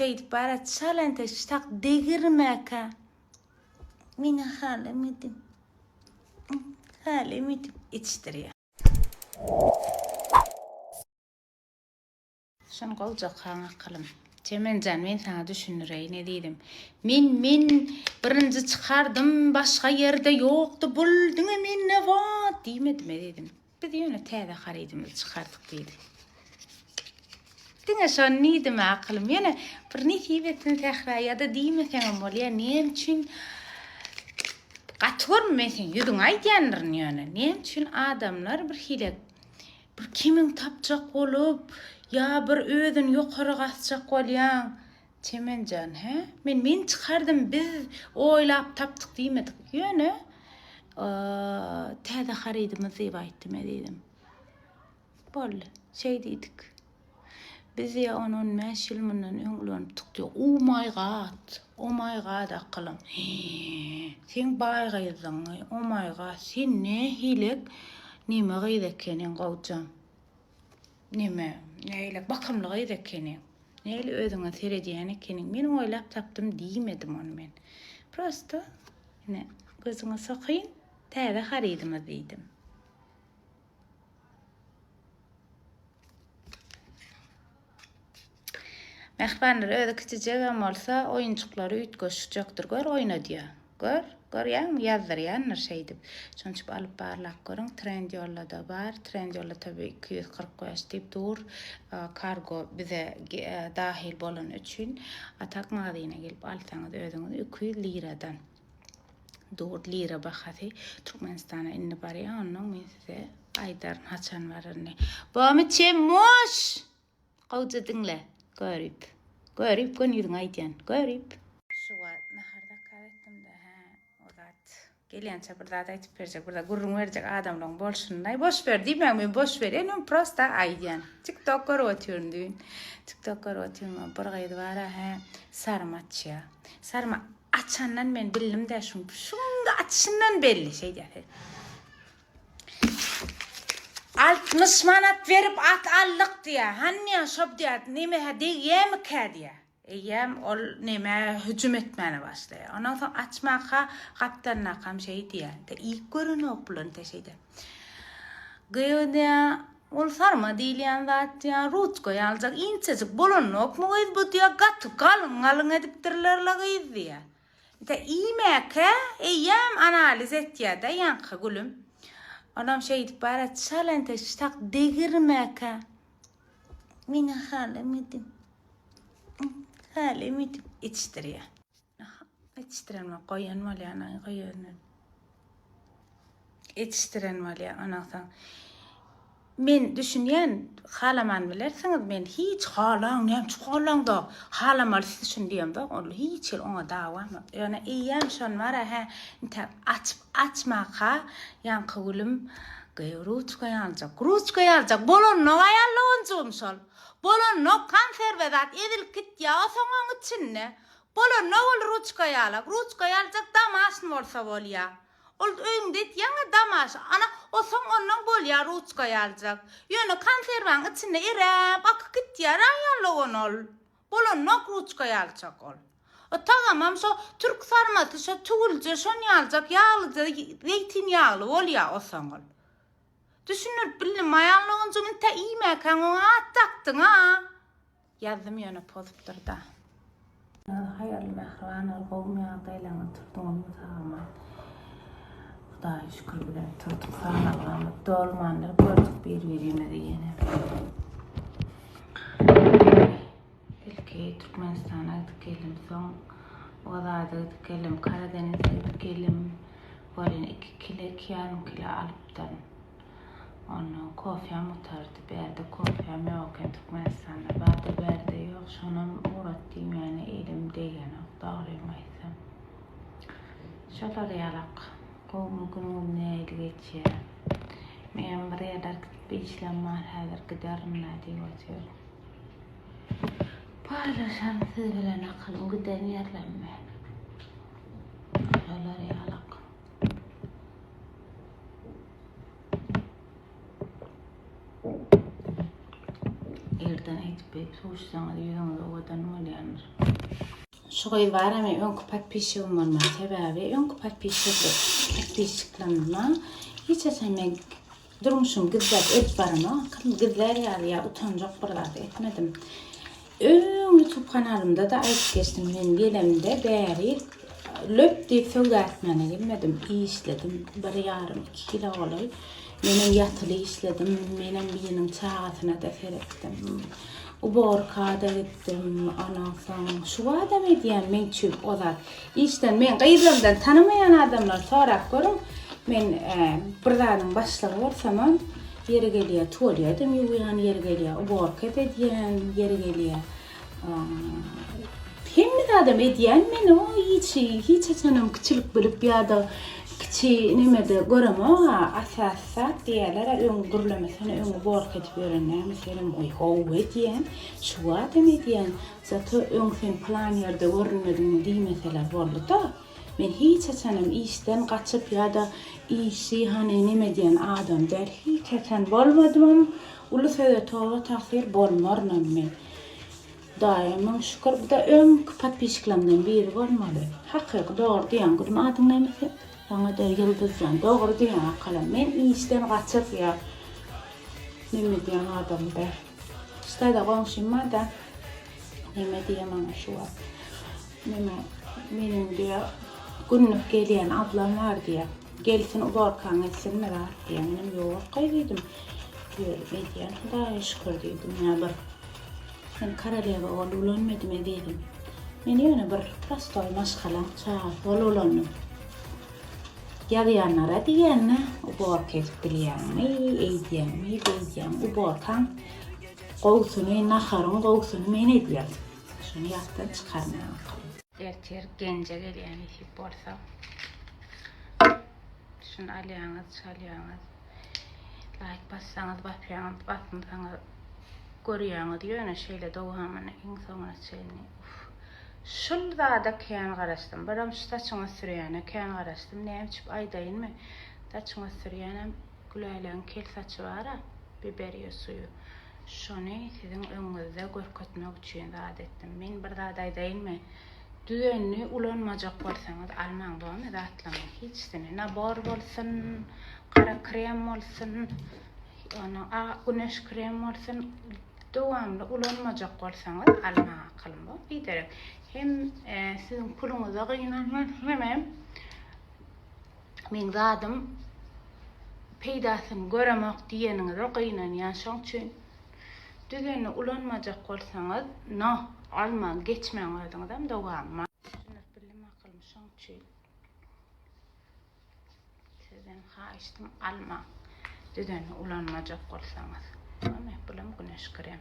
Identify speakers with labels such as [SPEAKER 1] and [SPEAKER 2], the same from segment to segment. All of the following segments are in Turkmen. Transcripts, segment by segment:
[SPEAKER 1] Şeýdip bara çal entek ştak degirmäkä Meňe halamydym. Halamydym içdirýär. Şony gowjakaň akylym. Çemenjan men saňa düşündireýin ezizim. Men men birinji çykardym başga ýerde ýokdy bul diňe mende bar diýmedim ezizim. Biz ýöne täze harydymyzy çykardyk diýdi. Diňe şony diýdim akylym. Ýöne bir nesip etsin Sähra ýa-da diýmeseňem bolýar. Näme üçin gaty görme men seň ýüzüňe aýdýandyryn ýöne. Näme üçin adamlar bir hile bir kemiň tapjak bolup ýa bir özüni ýokary gasjak bolýaň. Çemenjan, hä? Men men çykardym, biz oýlap tapdyk diýmedik. Ýöne täze harydymyz diýip aýtdym ezizim. Boldy. Şeý diýdik. Biz diýýär ony on bäş ýyl mundan öň ulanypdyk diýýär. Oh my God! Oh my God akylym. Seň baý gyzdyňy. Oh my God! Sen nähilek neme gyz ekeniň gowjam. Neme, nähilek bakymly gyz ekeniň. Nähili özüňe seredýän ekeniň. Men oýlap tapdym diýmedim ony men. Prosto ine gözüňe sokaýyn täze harydymyz diýdim. Mähribanlar özi kiçijegem bolsa oýunjyklary üýtgeşikjekdir. Gör oýnadýar. Gör, görýäňmi ýazdyrýandyr şeýdip. Şonuň üçin alyp barlap görüň. Trendyolda-da bar. Trendyolda tabi 245 diýip dur. Kargo bize dahil bolany üçin Atak magazyna gelip alsaňyz özüňiz 200 liradan. Dur lira bahasy Türkmenistana indi barýar ondan men size aýdaryn haçan baryny. Bomy çemoş! Gowja diňle. Görüp. Görüp göni ýüzüňe aýdýan. Görüp. Şu wagt nahar zakaz etdim-de, hä, o zat. Gelýänçä bir zat aýdyp berjek, bir zat gürrüň berjek adamlaryň bolşuny-laý. Boş ber diýmäň, men boş berýän, men prosta aýdýan. TikTok görüp otyryn düýn. TikTok görüp otyryn, bir gyz bar-a, hä, sarma açýar. Sarma açandan men bildim-dä şuň, şuň açyşyndan belli, şeýdýär. 60 manat berip at aldyk diýýär. Hany diýýär, şo diýýär, neme-hä degýärmikä diýýär. Eýýäm ol neme hüjüm etmäne başlaýar. Ondan soň açmaka gapdalynakam şeý diýýär. De iýip görenok bular inte şeýdip. Gyz diýýär, ol sarma diýilýän zat diýýär, ruçka ýalyjak inçejik bolanokmy gyz bu diýýär, gaty galyň-galyň edipdirler-le gyz diýýär. Tä iýmäkä eýýäm analiz etýär-dä ýaňky gülüm. Olam şeýdip bara çal entek ştak degirmäkä. Meňe halamydym. Halamydym içdirýär. Içdiren goýan bolýan, goýan. Etişdiren bolýar ondan soň. Men düşünýän, halaman bilersiňiz, men hiç halaň, näme üçin halaňzok, halamaly siz şuny diýemzok, ol hiç hili oňa dawam ýok. Ýöne eýýäm şony bar-a, hä, intäk açyp açmaka ýaňky gülüm gyýw ruçka ýaljak, ruçka ýaljak, bolanok aýal logonjygym şol. Bolanok, konserwe zat ezilip gitýär o soň oň içinde. Bolanok ol ruçka ýalak, ruçka ýaljak damaşny bolsa bolýar. Ol öýüňde et ýaňy damaş ana osaň onnoň bolýa ruçka ýaljak. Ýöne konserwaň içinde eräp akyp gitýär aýallowan ol. Bolanok ruçka ýaljak ol. O tagamam şo türk sarmasy şo tüwülje şon ýaljak ýaglyja zeýtin ýagly bolýa osaň ol. Düşündirip bildim aýallowanjygym intä iýmäkäň oňa at dakdyň a. Ýazdym ýöne pozupdyrda. Haýyrly mähribanlar gowumy ýagdaýlaryňyz turduňyzmy sag-aman Hudaýa şükür bilen turduk saglygymyz dolmandyr gördük bir birimizi ýene Ilki Türkmenistana gidip geldim soň Ozada gidip geldim Karadenize gidip geldim welin 2 kile 2,5 kile alypdyryn Ondan kofýam gutardy. Bärde kofýam ýok eken Türkmenistanda. Barda bärde ýok. Şonam ugrat diýmäne elim degenok dogrymy aýtsam. Şolar ýalak. Gowumy günüňiz nähili geçýär? Menem bir ýerler gidip işlem bar häzir giderin-dä diýip otyryn. Paýlaşaryn siz bilen akylym giden ýerlerimi. Şolar ýalak. Gaýtadan eýdip beýdip suwuşsaňyz ýüzüňiz owadan bolýandyr. Şu gyz bara men öňki podpisçigim bolmaly sebäbi öňki podpisçikler podpisçiklerime hiç haçan men durmuşymy gizläp edip baramok akylym gizlär ýaly ýa utanjak bir zat etmedim. Öň youtube kanalymda-da aýdyp geçdim men gelemde bäri löp diýip söwda etmäne gelmedim işledim bir ýarym iki kilo golaý menem ýatyly işledim menem biriniň çagasyna-da seretdim uborka-da gitdim ondan soň şu badam edýän meň üçin o zat işden men gyzlardan tanamaýan adamlar sorap görüň men bir zadyň başlygy bolsamam Ýeri gelýär tualedem ýuwýan, ýeri gelýär uborka-da edýän, ýeri gelýär hemme zadam edýän men o hiç hiç haçanam kiçilik bilip ýa-da kiçi nemede göremok-a asas zat diýýärler-ä öň gürlemesene öň uborka edip ýören näme senem oý hawa edýän şu badam edýän zato öň sen pylan ýerde görünmediňmi diýmeseler boldy-da. Men hiç haçanam işden gaçyp ýa-da işi hany neme edýän adam däl. Hiç haçan bolmadymam. Uly söze toba tagsyr bolmarynam men. Hudaýa müň şükür. Bu-da öňki podpisçiklerimden biri bolmaly. Hakyky dogry diýýäň gülüm adyň näme sen? Saňa-da Ýyldyzjan dogry diýýäň akalam. Men işden gaçyp ýa neme edýän adam däl. Ştada goňşym bar-da. Neme diýýär maňa şu wagt. Neme, meniň diýýär, günlük gelýän ablam bar diýýär. Gelsin uborkaňy etsinmi zat diýýär. Menem ýok gaý diýdim. Ýörüp edýän Hudaýa şükür diýdim. Ýa bir men koroleva bolup ulanmadym ezizim. Men ýöne bir prostoý maşgalaň çagasy bolup ulandym. Ýazýanlara diýýän-de, uborka edip bilýäňmi, eýdýäňmi, beýdýäňmi, uborkaň gowusyny, naharyň gowusyny men edýän. Şuny ýatdan çykarmaň. Ertir Genje gelýän nesip bolsa. Şuny alýaňyz, çalýaňyz. Laýk bassaňyz basýaňyz, basmasaňyz görýäňiz. Ýöne şeýle dowamyny iň soňuna çenli. Uf. Şul zada kän garaşdym. Biram şu saçyňa sürýäne kän garaşdym. Näme üçin aýdaýynmy? Saçyňa sürýänem Gülälegiň kel saçy bar-a, biberiýe suýy. Şony siziň öňüňizde görkezmek üçin zat etdim. Men bir zat aýdaýynmy? Düzenli ulanmajak bolsaňyz almaň dogmy zatlaryň hiçsini. Nabor bolsun, gara krem bolsun, ony güneş krem bolsun, dowamly ulanmajak bolsaňyz almaň akylym bu biderek. Hem siziň puluňyza gynanman hemem Meň zadym peýdasyny göremok diýeniňize gynanýan şoň üçin düzenli ulanmajak bolsaňyz no almaň geçmäň özüňizem dowamyma. Düşündirip bildim akylym şoň üçin sizden haýyştym almaň düzenli ulanmajak bolsaňyz. Ine bulam güneş krem.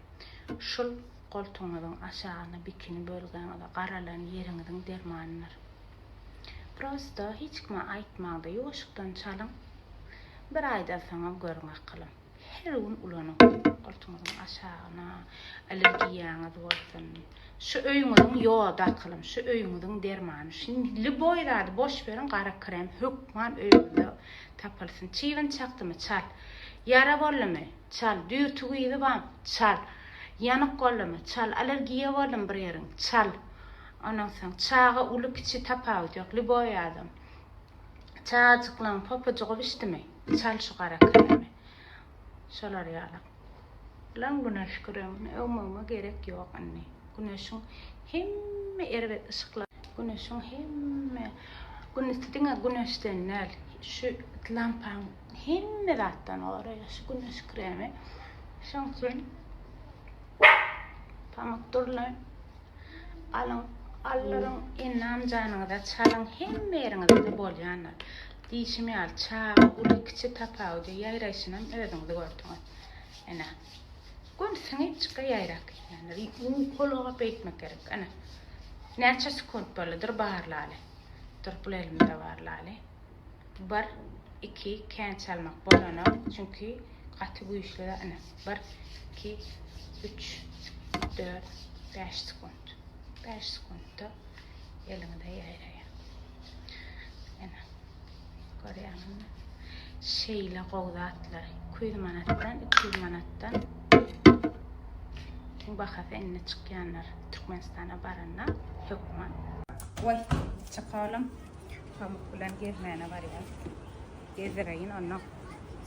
[SPEAKER 1] Şul goltugyňyzyň aşagyna bikini bölgäňize garalan ýeriňiziň dermanydyr. Prosto hiç kime aýtmaňda ýuwaşykdan çalyň. Bir aýdan soňam görüň akylym. Her gün ulanyň. Goltugyňyzyň aşagyna allergiýaňyz bolsun. Şu öýüňiziň ýody akylym. Şu öýüňiziň dermany. Şu lýuboý zady boş beriň gara krem hökman öýüňizde tapylsyn. Çybyn çakdymy çal. Ýara boldumy çal. Düýrtük yzy barmy çal. Ýanyk boldumy çal. Allergiýa boldumy bir ýeriň çal. Ondan soň çaga uly kiçi tapawut ýok lýuboý adam. Çagajyklaň popujygy bişdimi? Çal şu gara kremi. Şolar ýaly. Lan güneş kremini öwmegime gerek ýok indi. Güneşiň hemme erbet yşyklar güneşiň hemme günüsi diňe güneşden däl. Şu lampaň hemme zatdan goraýar şu güneş kremi. Şoň üçin pamyk durly. Alyň, aldyryň, ennam janyňyza çalyň, hemme ýeriňizde bolýandyr. Diýşim ýaly, çaga, uly, kiçi tapawudy, ýaýraýşynam özüňiz gördüňiz. Ene. Gün siňip çyka ýaýrap gitmändir. Uwhalaga beýtmek gerek. Ene. Näçe sekunt boldy? Dur barlaly. Dur, bul elimde barlaly. Bir, iki, kän çalmak bolanok, çünki gaty güýçli da ine. Bir, iki, üç, dört, bäş sekunt. Bäş sekuntda eliňize ýaýraýar. Ine. Görýäňizmi? Şeýle gowy zatlar. 200 manatdan, 300 manatdan. Iň bahasy indi çykýandyr. Türkmenistana baranda hökman. Goý, çykalym. Pamuk bilen gezmäne barýas. Gezdireýin onda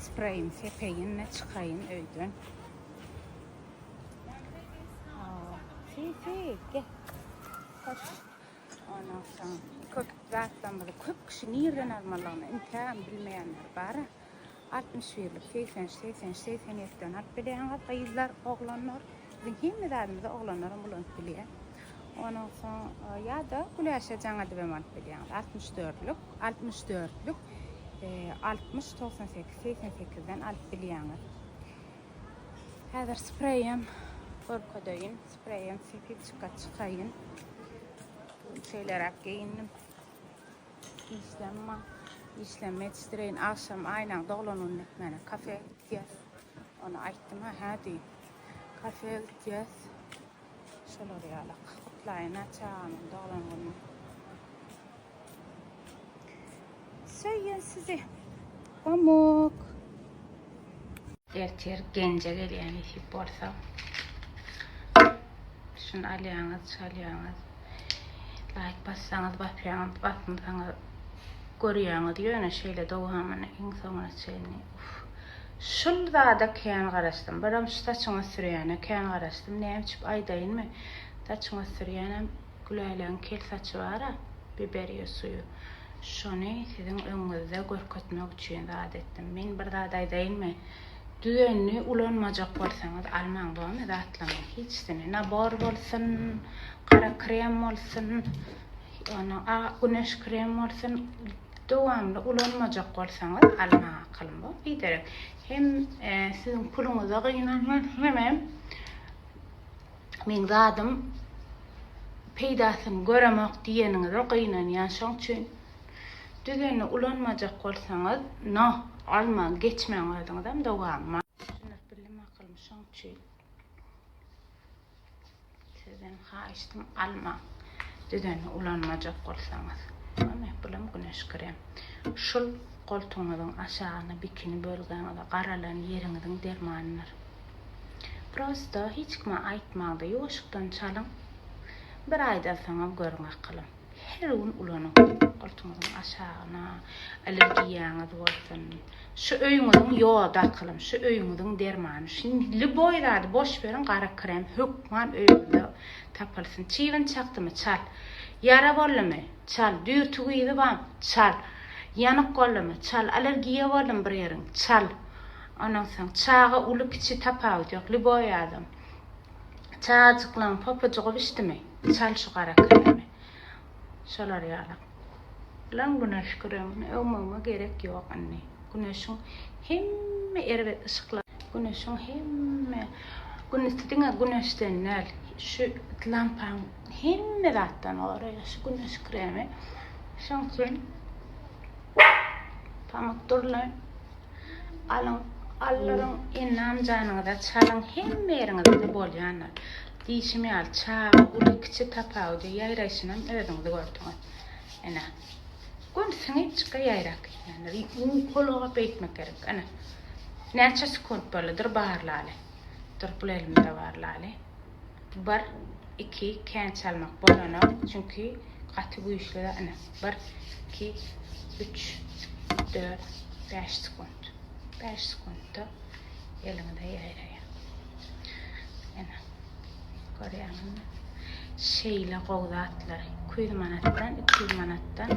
[SPEAKER 1] spreýimi sepeýin-de çykaýyn öýden. Si, si, gel. Hoş. Ondan soň köp zatlarymyzy köp kişi nirden almalygyny intägem bilmeýänler bar-a. Altmyş birlik, 83, 83, 87-den alyp bilýäňiz gyzlar, oglanlar. Biziň hemme zadymyzy oglanlaram ulanyp bilýär. Ondan soň ýa-da Güläşe jaň edibem alyp bilýäňiz. 64-lük, 64-lük, 60, 98, 88-den alyp bilýäňiz. Häzir spreýem görkezeýin. Spreýem sepip çyka çykaýyn. Şeýleräk geýindim. Işlem bar. Işlem ýetişdireýin. Agşam Aýnaň doglan gününi etmäne kafe gitýäs. Ony aýtdym-a, hä diýip. Kafe gitýäs. Şolar ýalak. Gutlaýyn-a çagamyň doglan gününi. Söýýän sizi. Pamuk. Ertir Genje gelýän nesip bolsa. Şuny alýaňyz, çalýaňyz. Laýk bassaňyz basýaňyz, basmasaňyz görýäňiz. Ýöne şeýle dowamyny iň soňuna çenli. Uf. Şul zada kän garaşdym. Biram şu saçyňa sürýäne kän garaşdym. Näme üçin aýdaýynmy? Saçyňa sürýänem Gülälegiň kel saçy bar-a, biberiýe suýy. Şony siziň öňüňizde görkezmek üçin zat etdim. Men bir zat aýdaýynmy? Düzenli ulanmajak bolsaňyz almaň bormy zatlaryň hiçsini. Nabor bolsun, gara krem bolsun, ony güneş krem bolsun, dowamly ulanmajak bolsaňyz almaň akylym bor biderek. Hem siziň puluňyza gynanman hemem Meň zadym peýdasyny göremok diýeniňize gynanýan şoň üçin düzenli ulanmajak bolsaňyz no almaň geçmäň özüňizem dowamyma. Düşündirip bildim akylym şoň üçin sizden haýyştym almaň düzenli ulanmajak bolsaňyz. Ine bulam güneş krem. Şul goltugyňyzyň aşagyna bikini bölgäňize garalan ýeriňiziň dermanydyr. Prosto hiç kime aýtmaňda ýuwaşykdan çalyň. Bir aýdan soňam görüň akylym. Her gün ulanyň. Goltugyňyzyň aşagyna allergiýaňyz bolsun. Şu öýüňiziň ýody akylym, şu öýüňiziň dermany. Şu lýuboý zady boş beriň gara krem hökman öýüňizde tapylsyn. Çybyn çakdymy çal. Ýara boldumy? Çal. Düýrtük yzy barmy? Çal. Ýanyk boldumy? Çal. Allergiýa boldumy bir ýeriň? Çal. Ondan soň çaga uly kiçi tapawut ýok lýuboý adam. Çagajyklaň popujygy bişdimi? Çal şu gara kremi. Şolar ýaly. Lan güneş kremini öwmegime gerek ýok indi. Güneşiň hemme erbet yşyklar güneşiň hemme günüsi diňe güneşden däl. Şu lampaň hemme zatdan goraýar şu güneş kremi. Şoň üçin pamyk durly. Alyň, aldyryň, ennam janyňyza çalyň, hemme ýeriňizde bolýandyr. Diýşim ýaly, çaga, uly, kiçi tapawudy, ýaýraýşynam özüňiz gördüňiz. Ene. Gün siňip çyka ýaýrap gitýändir. Uwhalaga beýtmek gerek. Ene. Näçe sekunt boldy? Dur barlaly. Dur, bul elimde barlaly. Bir, iki, kän çalmak bolanok, çünki gaty güýçli da ine. Bir, iki, üç, dört, bäş sekunt. Bäş sekuntda eliňize ýaýraýar. Ine. Görýäňizmi? Şeýle gowy zatlar. 200 manatdan, 300 manatdan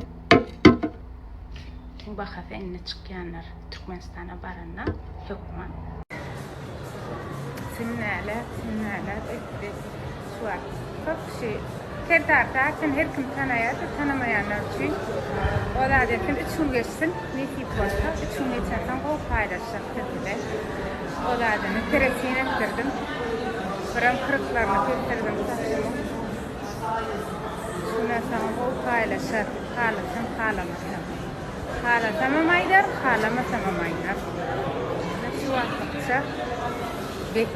[SPEAKER 1] bahasy indi çykýanlar Türkmenistana baranda hökman. Sünnäläp, sünnäläp etdi. Şu wagt köp kişi Serdar zaten her kim tanaýardy, tanamaýanlar üçin o zat etsin, üç gün geçsin, nesip bolsa, üç gün geçensoň gowy paýlaşjak siz bilen. O zadyny keretin etdirdim. Biram kyryklaryny kesdirdim saçymyň. Şundan soň gowy paýlaşar, halasam halamasam. Halasamam aýdar, halamasamam aýdar. Şu wagtlykça bet.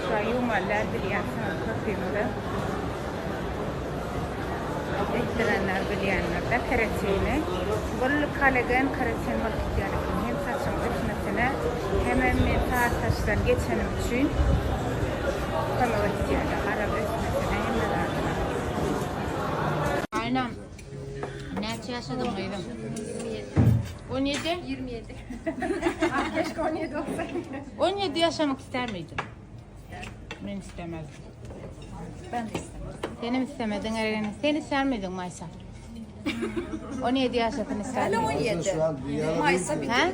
[SPEAKER 1] Şu aý ýuwmaly däl bilýänsiňiz köpüňize. Etdirenler bilýänler-de keratini. Bul kollagen keratin bolup gidýän eken. Hem saçyň ösmesine, hemem men sary saçdan geçenim üçin. Kömek etýärler, garap ösmesine hemme zadyna. Aýnam, näçe ýaşadyň gyzym? 27. 17?
[SPEAKER 2] 27. Ah, keşke 17 olsaydı.
[SPEAKER 1] 17 ýaşamak ister miydin? Men istemezdim.
[SPEAKER 2] Ben de istemezdim.
[SPEAKER 1] Senem istemedin Erene. Sen ister miydin Maysa? 17 yaşasın ister
[SPEAKER 2] Hala
[SPEAKER 1] miydin?
[SPEAKER 2] 17.
[SPEAKER 3] Şu an dünyada
[SPEAKER 2] Mayıs'a bir
[SPEAKER 1] Ha?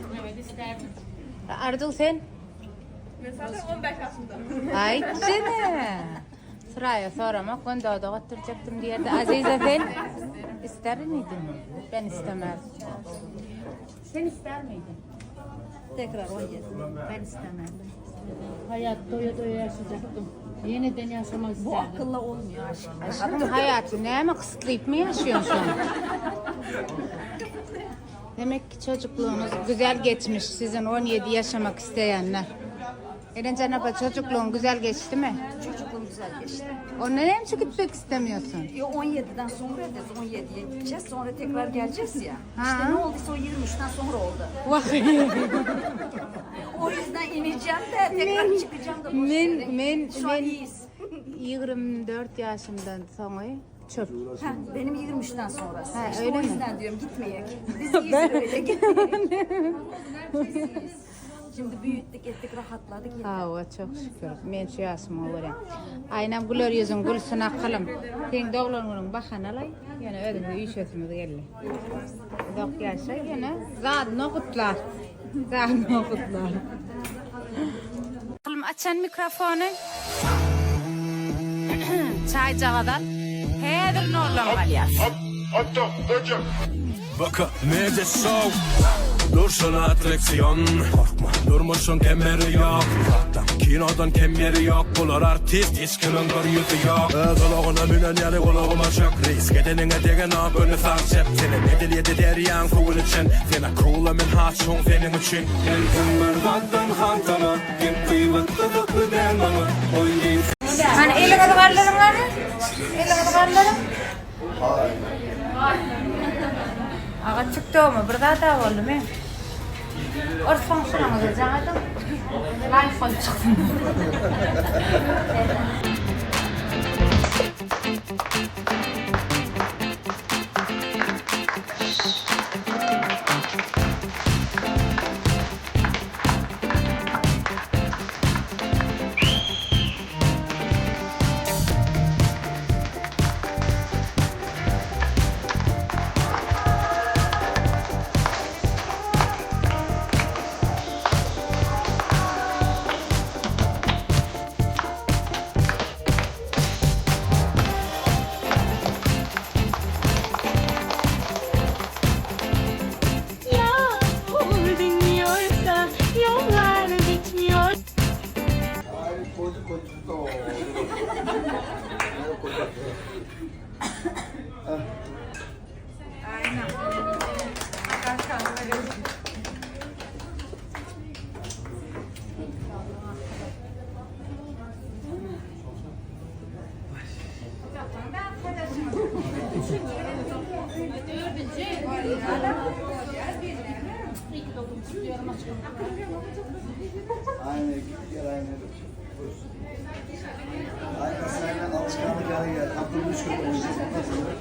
[SPEAKER 1] Arzu sen?
[SPEAKER 2] Ben zaten 15 yaşında.
[SPEAKER 1] Ay canım. Sıraya soramak ben de oda oturacaktım diye de Azize sen ister miydin? Ben istemezdim. Sen ister miydin?
[SPEAKER 2] Tekrar 17.
[SPEAKER 1] Ben istemezdim.
[SPEAKER 4] Hayat doya doya yaşayacaktım. Yeniden yaşamak
[SPEAKER 2] Bu
[SPEAKER 4] isterdim.
[SPEAKER 2] akılla olmuyor aşkım.
[SPEAKER 1] Aşkım hayatı ne mi kısıtlayıp mı yaşıyorsun? Demek ki çocukluğunuz güzel geçmiş sizin 17 yaşamak isteyenler. Eren abla çocukluğun güzel geçti mi?
[SPEAKER 2] Çocukluğum güzel geçti.
[SPEAKER 1] Ondan hem gitmek istemiyorsun?
[SPEAKER 2] Yo 17'den sonra da 17'ye gideceğiz. Sonra tekrar geleceğiz ya.
[SPEAKER 1] Ha.
[SPEAKER 2] İşte ne olduysa o 23'ten sonra oldu.
[SPEAKER 1] Vay.
[SPEAKER 2] O yüzden ineceğim de tekrar çıkacağım da boş
[SPEAKER 1] Men
[SPEAKER 2] verin.
[SPEAKER 1] men
[SPEAKER 2] Şu an
[SPEAKER 1] men
[SPEAKER 2] iyiyiz.
[SPEAKER 1] 24 yaşımdan sonra çöp.
[SPEAKER 2] Heh, benim 23'ten sonrası.
[SPEAKER 1] Ha,
[SPEAKER 2] işte
[SPEAKER 1] öyle
[SPEAKER 2] o
[SPEAKER 1] mi?
[SPEAKER 2] yüzden diyorum gitmeyek. Biz iyiyiz öyle gitmeyek. Biz iyiyiz. Şimdi büyüttük ettik rahatladık yeter.
[SPEAKER 1] Hawa çok şükür. Men şu yaşıma görä. Aýnam güler ýüzüň gülsün akylym. Seň doglan günüň bahanalay. Ýene özüňde üýşesimiz geldi. Uzak ýaşa ýene zadno gutlar. Zadno gutlar. Akylym açan mikrofony. Çaýjagaz al. Häzir norlan galýar.
[SPEAKER 5] Baka nece show Durşun atraksiyon Korkma Durmuşun kemeri yok Kinodan kemeri yok Bular artist hiç kimin bir yüzü yok Kulağına münen yeri kulağıma çok Risk edenine degen ab önü sağ çep Seni medeliyeti deryan suyun için Seni cool'a min haçun senin için Geldim bir zattan hantama Gep kıymetli dıklı den bana Oynayın
[SPEAKER 1] Hani eliňizi galdyryň hany. Eliňizi galdyryň. Aga çykdymy? Bir zat da boldumy? Ors goňşularyňyza jaň ediň. Live bolup çyksyn.
[SPEAKER 4] Yağmur dinmiyorsa yollar bitmiyor.
[SPEAKER 3] Ay koydu koydu da. Aynen git gel aynen. Aynen sen alışkanlık haline geldi. Aklım üç gün oynayacağız. Ondan sonra.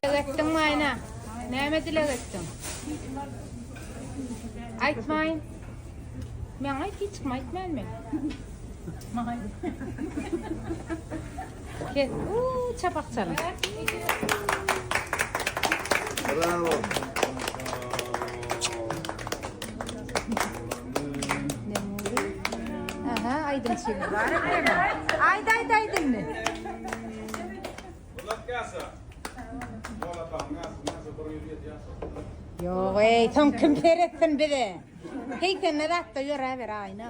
[SPEAKER 1] Dileg etdiňmi Aýna? Näme dileg etdiň? Aýtmaýyn. Men aýt hiç kim aýtmaýyn men. Kes. Uuu çapak çalyň.
[SPEAKER 3] Bravo.
[SPEAKER 1] Aha aýdymçymyz bar ekeni. Aýt aýt aýdymny. Ýok eý, soň kim seretsin bize? Heý sen ne zatda ýöräber Aýna.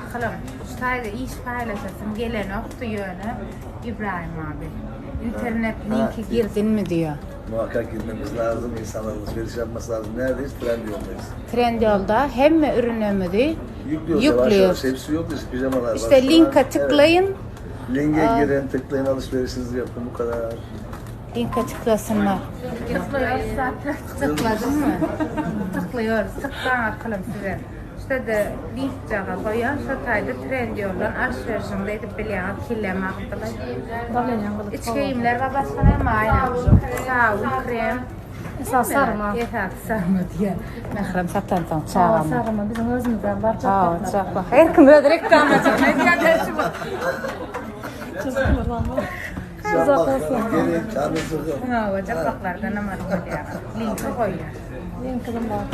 [SPEAKER 1] Akylym, şu taýda iş paýlaşasym gelenokdy ýöne Ibrahim abi. Internet linki girdinmi diýýär.
[SPEAKER 3] Muhakkak girmemiz lazım. İnsanlar alışveriş yapması lazım. Neredeyiz? Trendyol'dayız.
[SPEAKER 1] Trendyolda hemme ürünlerimizi
[SPEAKER 3] Yüklüyoruz. Yavaş
[SPEAKER 1] yüklüyoruz.
[SPEAKER 3] yavaş. Hepsi yok. Biz pijamalar var.
[SPEAKER 1] İşte
[SPEAKER 3] şu an.
[SPEAKER 1] linke
[SPEAKER 3] Evet.
[SPEAKER 1] tıklayın.
[SPEAKER 3] Linke girin, tıklayın, alışverişinizi yapın. Bu kadar.
[SPEAKER 1] Linke tıklasınlar. Tıklıyoruz zaten. Tıkladın mı? Tıklıyoruz. Tıklan akılım size. İşte de link caga goýan şu taýda Trendyoldan alışverişiňizi edip bilýäňiz killem akdylar. İç geýimler we başga näme aýna? Sabun, krem.
[SPEAKER 4] Esas sarma.
[SPEAKER 1] Esas sarma diýen. Mährem satansoň çagam.
[SPEAKER 4] Sarma bizim özümizden var.
[SPEAKER 1] Ha, çak bak. Her kim öz reklamacı. Ne diýer şu?
[SPEAKER 3] Gelin, çarpı sıkın.
[SPEAKER 1] Ha, o çapaklardan hem alıp bolýar. Linki goýýar.
[SPEAKER 4] Link'im var.